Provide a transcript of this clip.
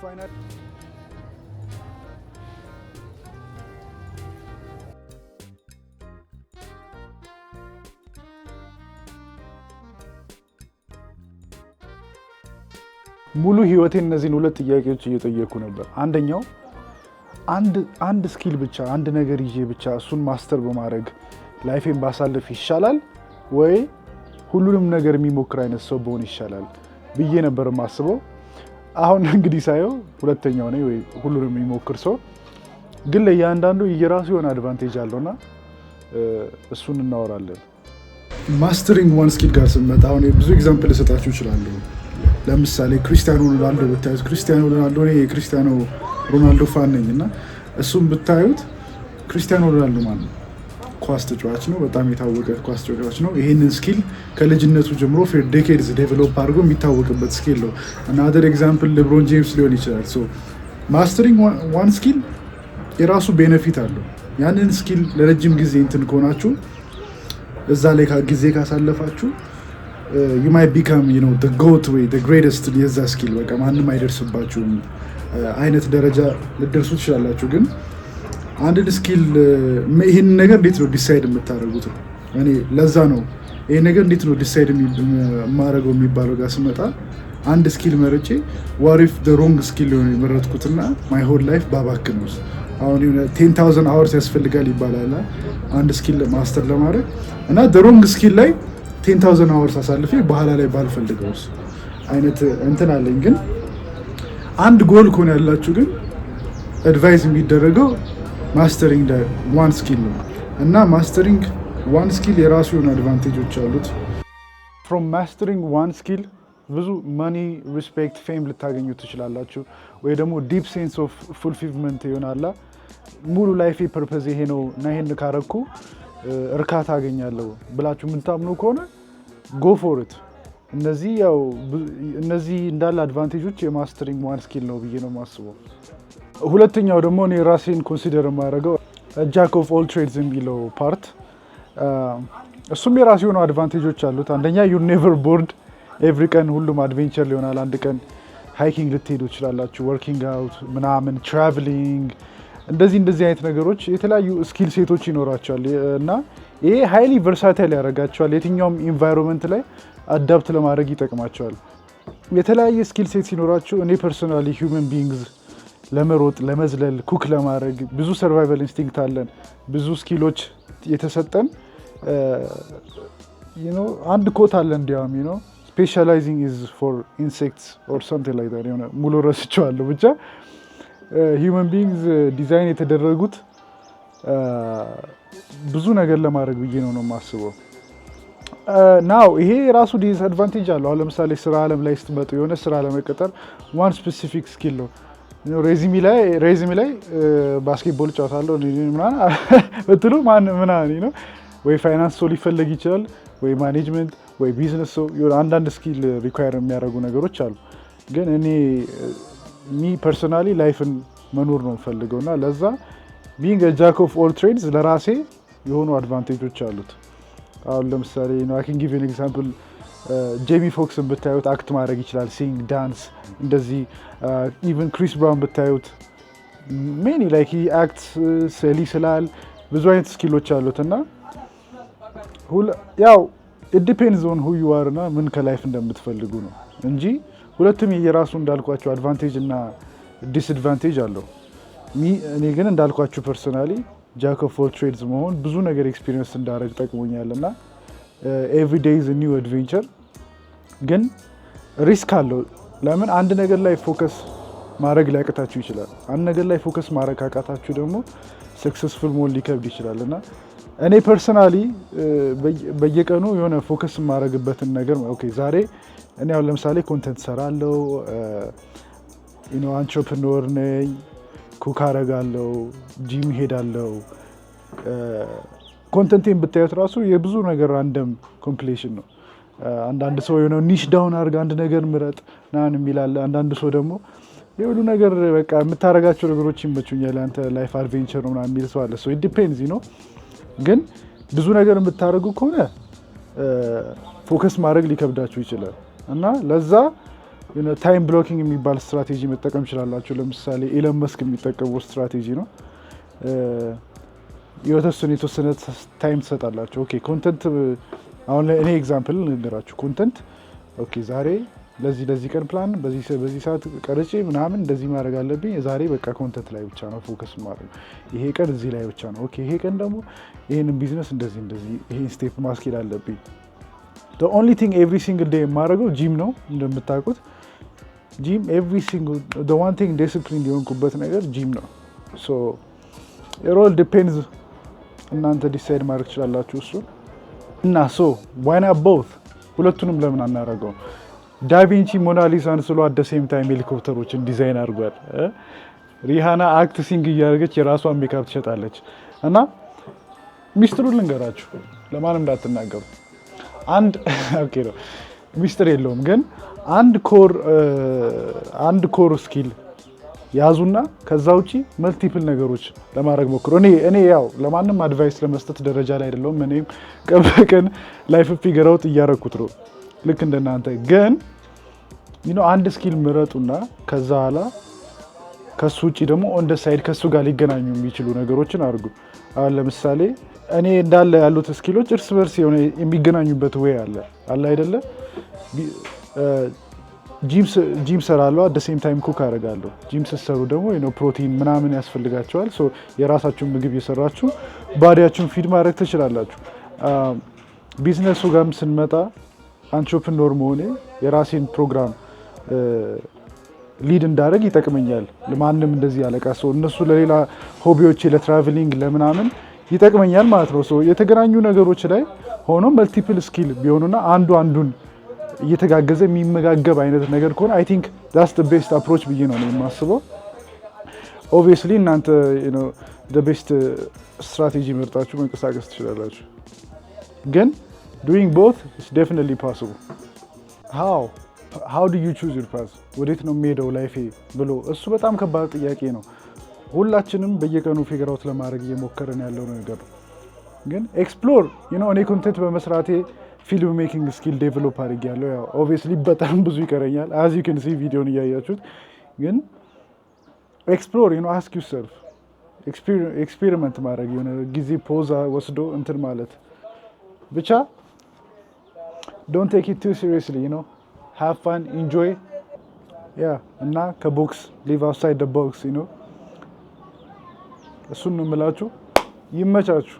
Final ሙሉ ህይወቴን እነዚህን ሁለት ጥያቄዎች እየጠየኩ ነበር። አንደኛው አንድ skill ብቻ፣ አንድ ነገር ይዤ ብቻ እሱን master በማድረግ life ኤን ባሳልፍ ይሻላል ወይ ሁሉንም ነገር የሚሞክር አይነት ሰው ብሆን ይሻላል ብዬ ነበር የማስበው። አሁን እንግዲህ ሳየው ሁለተኛው ነኝ፣ ወይ ሁሉንም የሚሞክር ሰው። ግን ለእያንዳንዱ የራሱ የሆነ advantage አለውና እሱን እናወራለን። Mastering one skill ጋር ስንመጣ አሁን ብዙ example ልሰጣችሁ እችላለሁ። ለምሳሌ ክርስቲያኖ ሮናልዶ ብታዩት፣ ክርስቲያኖ ሮናልዶ፣ እኔ የክርስቲያኖ ሮናልዶ fan ነኝ እና እሱም ብታዩት ክርስቲያኖ ሮናልዶ ማለት ነው ኳስ ተጫዋች ነው። በጣም የታወቀ ኳስ ተጫዋች ነው። ይህንን skill ከልጅነቱ ጀምሮ for decades develop አድርጎ የሚታወቅበት skill ነው። Another example ሌብሮን ጄምስ ሊሆን ይችላል። Mastering one skill የራሱ benefit አለው። ያንን skill ለረጅም ጊዜ እንትን ከሆናችሁ፣ እዛ ላይ ጊዜ ካሳለፋችሁ you might become GOAT ወይ greatest የዛ skill፣ በቃ ማንም አይደርስባችሁም አይነት ደረጃ ልትደርሱ ትችላላችሁ። ግን አንድን skill ይህን ነገር እንዴት ነው decide የምታደርጉት ነው። እኔ ለዛ ነው ይህ ነገር እንዴት ነው decide የማደርገው የሚባለው ጋር ስመጣ አንድ skill መርጬ what if wrong skill ሊሆን የመረጥኩትና my whole life ባባክነውስ? አሁን 10,000 hours ያስፈልጋል ይባላል አንድ skill master ለማድረግ እና wrong skill ላይ 10,000 hours አሳልፌ በኋላ ላይ ባልፈልገውስ አይነት እንትን አለኝ። ግን አንድ ጎል ከሆነ ያላችሁ ግን advise የሚደረገው mastering one skill ነው እና mastering one skill የራሱ የሆኑ advantage ኦች አሉት። From mastering one skill ብዙ money፣ respect፣ fame ልታገኙ ትችላላችሁ። ወይ ደግሞ deep sense of fulfillment ይሆናላ። ሙሉ life ኤ purpose ይሄ ነው እና ይሄን ካረኩ እርካታ አገኛለሁ ብላችሁ የምታምኑ ከሆነ go for it። እነዚህ ያው እነዚህ እንዳለ advantage ኦች የ mastering one skill ነው ብዬ ነው የማስበው። ሁለተኛው ደግሞ እኔ ራሴን consider የማደርገው jack of all trades የሚለው part፣ እሱም የራሱ የሆኑ advantage ኦች አሉት። አንደኛ you're never bored፣ every ቀን ሁሉም adventure ሊሆናል። አንድ ቀን hiking ልትሄዱ ትችላላችሁ፣ working out ምናምን፣ traveling፣ እንደዚህ እንደዚህ አይነት ነገሮች፣ የተለያዩ skill set ኦች ይኖራቸዋል እና ይሄ highly versatile ያደርጋቸዋል። የትኛውም environment ላይ adapt ለማድረግ ይጠቅማቸዋል። የተለያየ skill set ሲኖራችሁ እኔ personally human beings ለመሮጥ፣ ለመዝለል፣ cook ለማድረግ ብዙ survival instinct አለን። ብዙ skill ኦች የተሰጠን አንድ quote አለ እንዲያውም "Specializing is for insects" or something like that፣ የሆነ ሙሉ ረስቼዋለሁ። ብቻ human beings design የተደረጉት ብዙ ነገር ለማድረግ ብዬ ነው የማስበው። Now ይሄ የራሱ disadvantage አለው። አሁን ለምሳሌ ስራ አለም ላይ ስትመጡ የሆነ ስራ ለመቀጠር one specific skill ነው። Resume ላይ basketball እጫወታለሁ ምናምን ብትሉ ማን ምናምን ነው፣ ወይ ፋይናንስ ሰው ሊፈለግ ይችላል፣ ወይ management ወይ ቢዝነስ ሰው፣ አንዳንድ skill require የሚያደርጉ ነገሮች አሉ። ግን እኔ me personally life ን መኖር ነው የምፈልገው እና ለዛ being jack of all trades ለራሴ የሆኑ advantage ኦች አሉት። አሁን ለምሳሌ I can give example፣ ጄሚ ፎክስን ብታዩት act ማድረግ ይችላል፣ sing፣ dance እንደዚህ። Even ክሪስ ብራውን ብታዩት many like act፣ ስዕል ይስላል፣ ብዙ አይነት skill ኦች አሉት እና ያው depends on who you are እና ምን ከ life እንደምትፈልጉ ነው እንጂ ሁለቱም የየራሱ እንዳልኳቸው advantage እና disadvantage አለው። እኔ ግን እንዳልኳችሁ personally jack of all trades መሆን ብዙ ነገር experience እንዳደረግ ጠቅሞኛል እና every day is new adventure፣ ግን risk አለው። ለምን አንድ ነገር ላይ focus ማድረግ ሊያቅታችሁ ይችላል። አንድ ነገር ላይ focus ማድረግ ካቃታችሁ ደግሞ successful መሆን ሊከብድ ይችላል እና እኔ personally በየቀኑ የሆነ focus የማደርግበትን ነገር፣ okay ዛሬ እኔ አሁን ለምሳሌ content ሰራለው፣ entrepreneur ነኝ፣ cook አረጋለው፣ ጂም ሄዳለው። Content ኤን ብታዩት ራሱ የብዙ ነገር random compilation ነው። አንዳንድ ሰው የሆነ niche down አድርግ፣ አንድ ነገር ምረጥ ምናምን የሚል አለ። አንዳንድ ሰው ደግሞ የሁሉ ነገር በቃ የምታደርጋቸው ነገሮች ይመቹኛል፣ አንተ life adventure ነው ምናምን የሚል ሰው አለ። So it depends። ግን ብዙ ነገር የምታደርጉ ከሆነ focus ማድረግ ሊከብዳችሁ ይችላል እና ለዛ Time blocking የሚባል ስትራቴጂ መጠቀም ትችላላችሁ። ለምሳሌ ኢሎን መስክ የሚጠቀመው ስትራቴጂ ነው። የተወሰነ time ትሰጣላችሁ። Okay, content አሁን እኔ example ልንገራችሁ። Content, okay, ዛሬ ለዚህ ቀን ፕላን በዚህ ሰዓት ቀርጬ ምናምን እንደዚህ ማድረግ አለብኝ። ዛሬ በቃ content ላይ ብቻ ነው focus ማድረግ። ይሄ ቀን እዚህ ላይ ብቻ ነው። Okay, ይሄ ቀን ደግሞ ይሄንን ቢዝነስ እንደዚህ እንደዚህ ይሄን step ማስኬድ አለብኝ። Only thing every single day የማደርገው ጂም ነው። እንደምታውቁት gym every single, one thing discipline የሆንኩበት ነገር ጂም ነው። So it all depends፣ እናንተ decide ማድረግ ትችላላችሁ እሱን። እና so why not both? ሁለቱንም ለምን አናደርገው? ዳቪንቺ ሞናሊሳን ስሎ at the same time ሄሊኮፕተሮችን ዲዛይን አድርጓል። ሪሃና act sing እያደረገች የራሷን ሜካፕ ትሸጣለች። እና ሚስጥሩን ልንገራችሁ፣ ለማንም እንዳትናገሩ። አንድ okay ነው፣ ሚስጥር የለውም፣ ግን አንድ core skill ያዙና ከዛ ውጪ multiple ነገሮች ለማድረግ ሞክሩ። እኔ ያው ለማንም advice ለመስጠት ደረጃ ላይ አይደለሁም። እኔም ቀን በቀን life figure out እያረኩት ነው ልክ እንደናንተ። ግን አንድ skill ምረጡና ከዛ በኋላ ከሱ ውጭ ደግሞ on the side ከሱ ጋር ሊገናኙ የሚችሉ ነገሮችን አድርጉ። አሁን ለምሳሌ እኔ እንዳለ ያሉት skill ኦች እርስ በርስ የሆነ የሚገናኙበት way አለ አይደለ? ጂም ሰራለሁ፣ at same time cook አደርጋለሁ። ጂም ስትሰሩ ደግሞ ፕሮቲን ምናምን ያስፈልጋችኋል። So የራሳችሁን ምግብ እየሰራችሁ body ያችሁን feed ማድረግ ትችላላችሁ። ቢዝነሱ ጋርም ስንመጣ entrepreneur መሆኔ የራሴን ፕሮግራም lead እንዳደረግ ይጠቅመኛል። ለማንም እንደዚህ ያለቃ ሰው እነሱ ለሌላ hobby ዎቼ፣ ለ traveling፣ ለምናምን ይጠቅመኛል ማለት ነው። የተገናኙ ነገሮች ላይ ሆኖ multiple skill ቢሆኑና አንዱ አንዱን እየተጋገዘ የሚመጋገብ አይነት ነገር ከሆነ I think that's the best approach ብዬ ነው የማስበው። Obviously እናንተ best strategy መርጣችሁ መንቀሳቀስ ትችላላችሁ፣ ግን doing both is definitely possible። How do you choose your path፣ ወዴት ነው የሚሄደው life ኤ ብሎ እሱ በጣም ከባድ ጥያቄ ነው። ሁላችንም በየቀኑ figure out ለማድረግ እየሞከረን ያለው ነገር ነው። ግን explore። እኔ content በመስራቴ film making skill develop አድርጌያለሁ። ያው obviously በጣም ብዙ ይቀረኛል፣ as you can see ቪዲዮን እያያችሁት። ግን explore, ask yourself፣ experiment ማድረግ፣ የሆነ ጊዜ pause ወስዶ እንትን ማለት ብቻ። Don't take it too seriously, have fun, enjoy, yeah። እና ከ box, live outside the box። እሱን ነው የምላችሁ። ይመቻችሁ።